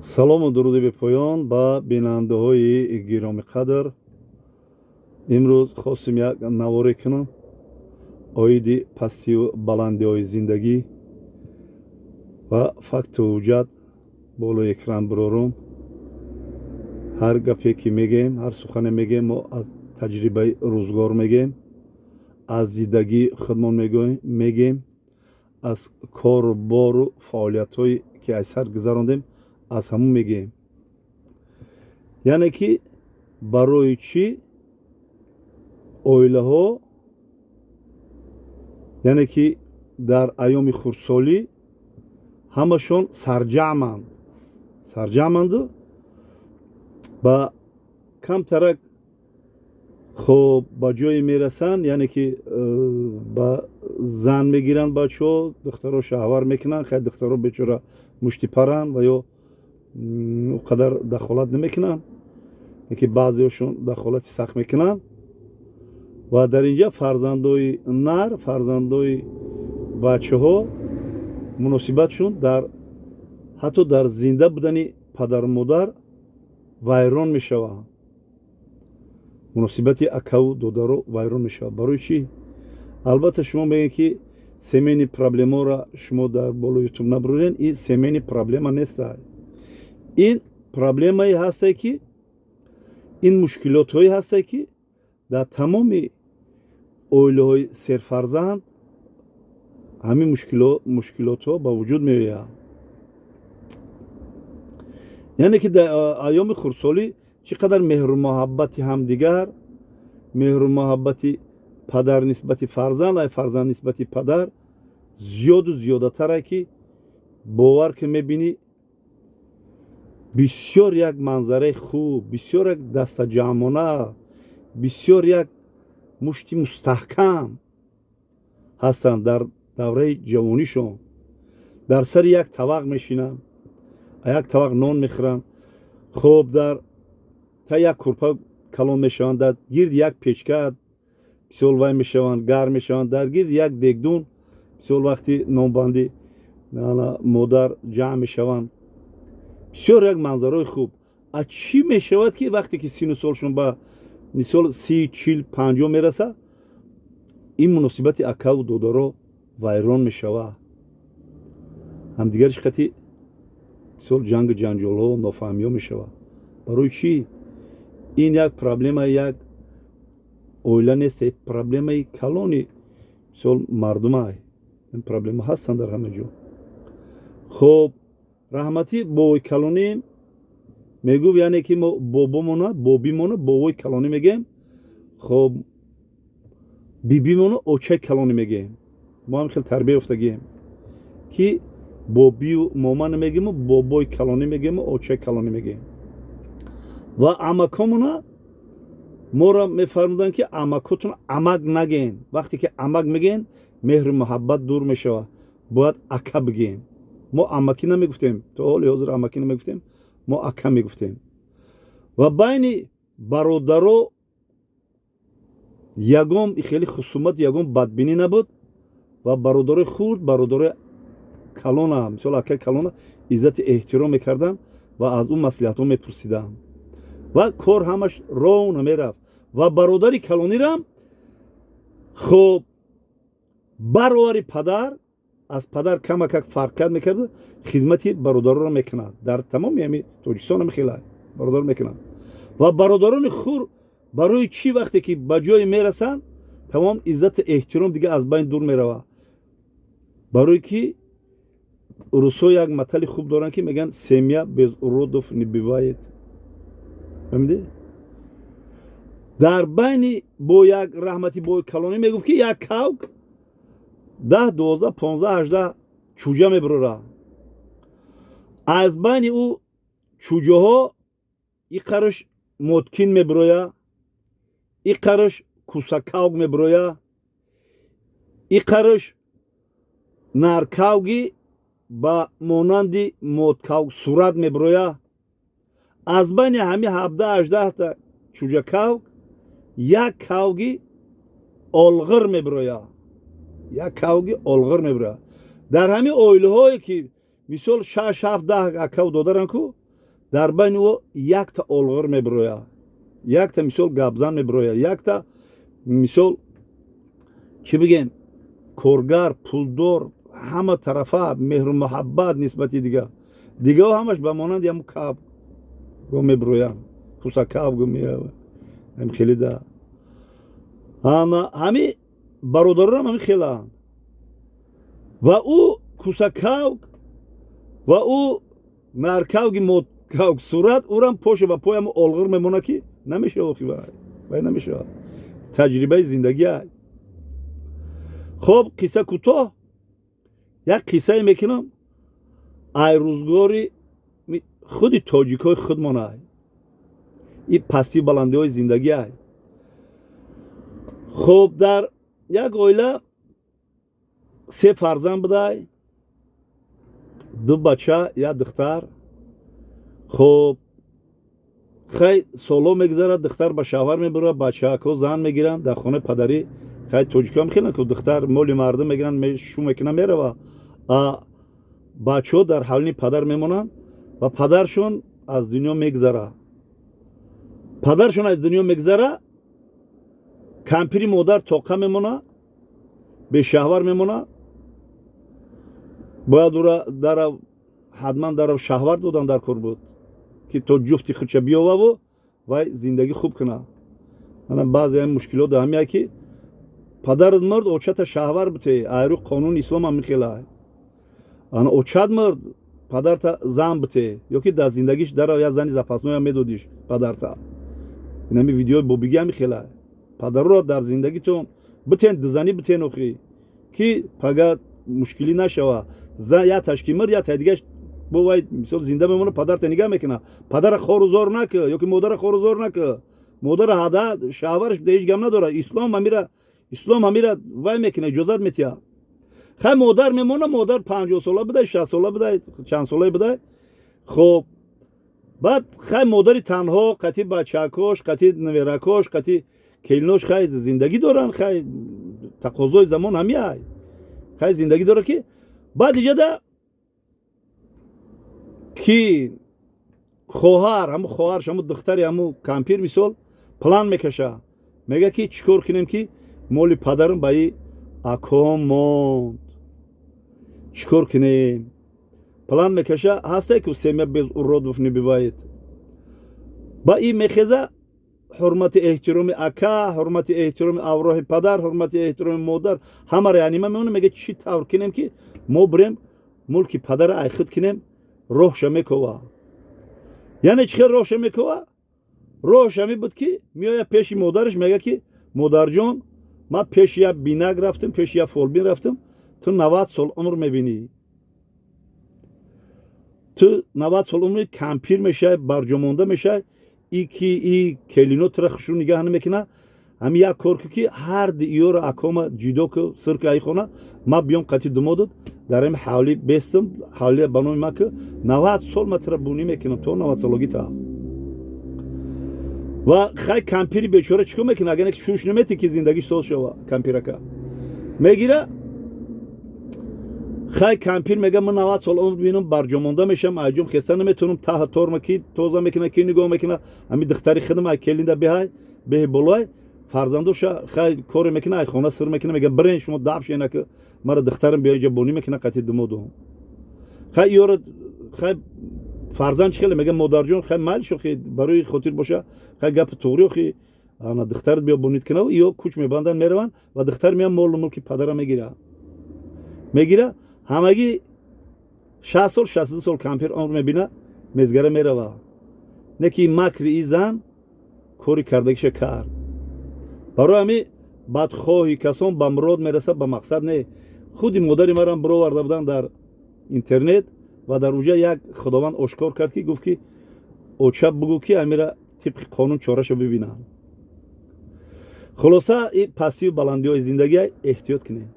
Салому дуруди бепоён ба бинандаҳои гиромиқадр. Имрӯз хостем як наворе кунам оиди пастию баландиҳои зиндагӣ ва факту ҳуҷҷат болои экран бирорум. Ҳар гапе ки мегӯем, ҳар сухане мегӯем, мо аз таҷрибаи рӯзгор мегӯем, аз зиндагии худмон мегӯем, аз кору бору фаъолиятҳое ки аз сар гузарондем, аз ҳамун мегӯем. Яъне ки барои чӣ оилаҳо, яъне ки дар айёми хурдсолӣ ҳамашон сарҷамъанд, сарҷамъанду ба камтарак хоб ба ҷое мерасанд, яъне ки ба зан мегиранд бачаҳо, духтаро шавҳар мекунанд. Хай, духтаро бечора муштипаранд ва ё о қадар дахолат намекунанд, ки баъзеҳошон дахолати сахт мекунанд. Ва дар инҷа фарзандои нар, фарзандои бачаҳо муносибатшон дар ҳатто дар зинда будани падару модар вайрон мешавад. Муносибати акаву додаро вайрон мешавад. Барои чӣ? Албатта, шумо мегӯед, ки семейный проблемаро шумо дар болои Ютуб набурен. Ин семейный проблема неста, ин проблемае ҳасте, ки ин мушкилотҳое ҳасте, ки дар тамоми оилаҳои серфарзанд ҳамин мушкилотҳо ба вуҷуд меояд. Яъне ки дар айёми хурдсолӣ чӣ қадар меҳру муҳаббати ҳамдигар, меҳру муҳаббати падар нисбати фарзанд, ай фарзанд нисбати падар зиёду зиёдатаре, ки бовар ки мебинӣ, бисёр як манзараи хуб, бисёр як дастаҷамъона, бисёр як мушти мустаҳкам ҳастанд. Дар давраи ҷавонишон дар сари як тавақ мешинанд, як тавақ нон мехӯранд, хоб дар та як курпа калон мешаванд, дар гирди як печка бисёр вай мешаванд, гарм мешаванд, дар гирди як дегдун бисёр вақти нонбандӣ модар ҷамъ мешаванд. Бисёр як манзарои хуб. А чӣ мешавад, ки вақте ки сину солшон ба мисол 30, 40, 50 мерасад, ин муносибати акаву додаро вайрон мешавад, ҳамдигариш қати мисол ҷангу ҷанҷолҳо, нофаҳмиҳо мешавад? Барои чӣ? Ин як проблемаи як оила нест, проблемаи калони мисол мардумай. Ин проблема ҳастанд дар ҳама ҷо. Хоб, раҳматӣ бобои калонӣ мегуфт, яъне ки мо бобомона, бобимона бобои калонӣ мегӯем, хоб, бибимона очаи калонӣ мегӯем. Мо ҳам хел тарбия ёфтагием, ки бобию мома намегӯему, бобои калонӣ мегӯему, очаи калонӣ мегӯем. Ва амакомона моро мефармуданд, ки амакотон амак нагӯен. Вақте ки амак мегӯен, меҳру муҳаббат дур мешавад, бояд ака бигӯен. Мо амакӣ намегуфтем, то ҳоли ҳозир амакӣ намегуфтем, мо ака мегуфтем. Ва байни бародаро ягон хеле хусумат, ягон бадбинӣ набуд. Ва бародарои хурд бародарои калона, мисол акаи калона, иззати эҳтиром мекарданд ва аз ӯ маслиҳатҳо мепурсиданд ва кор ҳамаш роҳ намерафт. Ва бародари калонирам, хоб, баровари падар аз падар камакак фарқият мекард, хизмати бародаронро мекунад. Дар тамоми ҳами Тоҷикистон ҳами хела бародаро мекунанд. Ва бародарони хур барои чӣ вақте ки ба ҷое мерасанд, тамом иззату эҳтиром дига аз байн дур меравад? Барое ки русҳо як матали хуб доранд, ки мегӯянд: «Семья без уродов не бывает». Фаҳмидӣ? Дар байни бо як раҳмати бои калонӣ мегуфт, ки як кавк 10, 12, 15, 18 чӯҷа мебурора. Аз байни ӯ чӯҷаҳо и қараш моткин мебуроя, и қараш кусакавк мебуроя, и қараш наркавги ба монанди моткавк сурат мебуроя. Аз байни ҳами 17, 18-та чӯҷакавк як кавги олғир мебуроя, як кавги олғир мебуроя. Дар ҳамин оилаҳое ки мисол шаш, ҳафт, 10 акав додаранд ку. Дар байни ӯ якта олғир мебирояд, якта, мисол, гапзан мебирояд, якта, мисол, чӣ бигем, коргар, пулдор, ҳама тарафа меҳру муҳаббат нисбати дигар. Дигаҳо ҳамаш ба монанди ҳамун каб го мебироянд, кусакаб го хеле да. Ана ҳами бародаронам ҳами хелаанд. Ва ӯ кусакавк ва ӯ наркавги моткавк сурат, ӯрам поша ба пои ҳамун олғир мемонад, ки намешава. Охи, вай намешавад, таҷрибаи зиндагиа. Хоб, қисса кӯтоҳ, як қиссае мекунам ай рӯзгори худи тоҷикҳои худмон, ай и пастию баландиҳои зиндагӣ ай. Хуб, дар як оила се фарзанд будай: ду бача, як духтар. Хуб, хай, солҳо мегузарад, духтар ба шавҳар мебурад, бачаакҳо зан мегиранд. Дар хонаи падарӣ, хай, тоҷикҳоам хеле ку, духтар моли мардум мегиранд, шу мекунанд, мерава, а бачаҳо дар ҳавлини падар мемонанд. Ва падаршон аз дунё мегузара. Падаршон аз дунё мегузара, кампири модар тоқа мемона, бешаҳвар мемона. Бояд ӯра дара ҳатман дарав шаҳвар додан дар кор буд, ки то ҷуфти худша биёваву вай зиндагӣ хуб кунад. Ана баъзе мушкилот ҳамия, ки падарат мурд, очата шаҳвар бите, айрӯ қонуни ислом ҳам михела. Ана очат мурд, падарта зан бите, ё ки дар зиндагиш дарав як зани запасной ам медодиш падарта. Инами видеои бобигӣ ҳам михела. Падарро дар зиндагитон битен, дизанӣ битен, охи, ки пага мушкилӣ нашава. Як ташки мурд, як тай дигаш бо вай, мисол, зинда мемона, падарта нигаҳ мекуна. Падара хору зор нака ё ки модара хору зор нака. Модара ҳада шавҳараш ҳеҷ гап надора. Ислом ҳамира вай мекуна, иҷозат метиҳад. Хай, модар мемона. Модар 50 сола будай, 60 сола будай, чанд солае будай. Хоб, баъд, хай, модари танҳо қати бачаакош, қати наверакош, қати келинош, хай, зиндагӣ доранд. Хай, тақозои замон ҳамиай, хай, зиндагӣ дорад, ки баъд иҷода ки хоҳар, ҳаму хоҳарш, ҳаму духтари ҳаму кампир, мисол, план мекаша, мега, ки чӣ кор кунем, ки моли падарам ба и аком монд, чӣ кор кунем? План мекаша. Ҳасте ку, семья без уродов не бывает. Ба и мехеза, ҳурмати эҳтироми ака, ҳурмати эҳтироми авроҳи падар, ҳурмати эҳтироми модар, ҳамаро янима мемона. Мега, чӣ тавр кунем, ки мо бирем, мулки падара айхуд кунем? Роҳша мекова. Яъне чӣ хел роҳша мекова? Роҳш ҳамин буд, ки меояд пеши модараш, мега, ки модарҷон, ман пеши як бинак рафтам, пеши як фолбин рафтам, ту 90 сол умр мебинӣ, ту 90 сол умри кампир мешавӣ, барҷомонда мешавӣ, и ки и келино тура хушу нигаҳ намекуна. Ҳами як кор ку, ки ҳар ди иёро акома ҷидо ку, сир ку ай хона, ман биём қати думодут дар ҳами ҳавлӣ бестам, ҳавлия ба номи ман ку, 90 сол ман тура бунӣ мекунам то 90 солагӣ та. Ва хай, кампири бечора чӣ кор мекуна, агар шуш наметӣ, ки зиндагиш соз шава? Кампирака мегира. Хай, кампир мега, ман 90 сол умр бинам, барҷомонда мешавам, айҷом хеста наметавонам, таҳа торма ки тоза мекуна, ки нигоҳ мекуна? Ҳами духтари худам ай келинда беҳай беҳи болоай фарзандоша. Хай, коре мекуна, ай хона сир мекуна, мега, бирен шумо дафшена, ки мара духтарам биё инҷа бонӣ мекуна қати думоду. Хай, ёра, хай, фарзанд чӣ хеле мега, модарҷон, хай, майли шохи, барои хотир боша, хай, гапи туғри, охи, ана духтарат биё бонид куна. Ё кӯч мебанданд, мераванд ва духтар меян, молу мулки падара мегира. Ҳамагӣ 60 сол, 62 сол кампир умр мебина, мезгара мерава. Не ки макри и зан кори кардагиша кард. Барои ҳами бадхоҳи касон ба мурод мерасад, ба мақсад не. Худи модари марам бироварда буданд дар интернет ва дар уҷа як худованд ошкор кард, ки гуфт, ки оча бугӯ, ки амира тибқи қонун чораша бибинанд. Хулоса, и пастию баландиҳои зиндагия эҳтиёт кунед.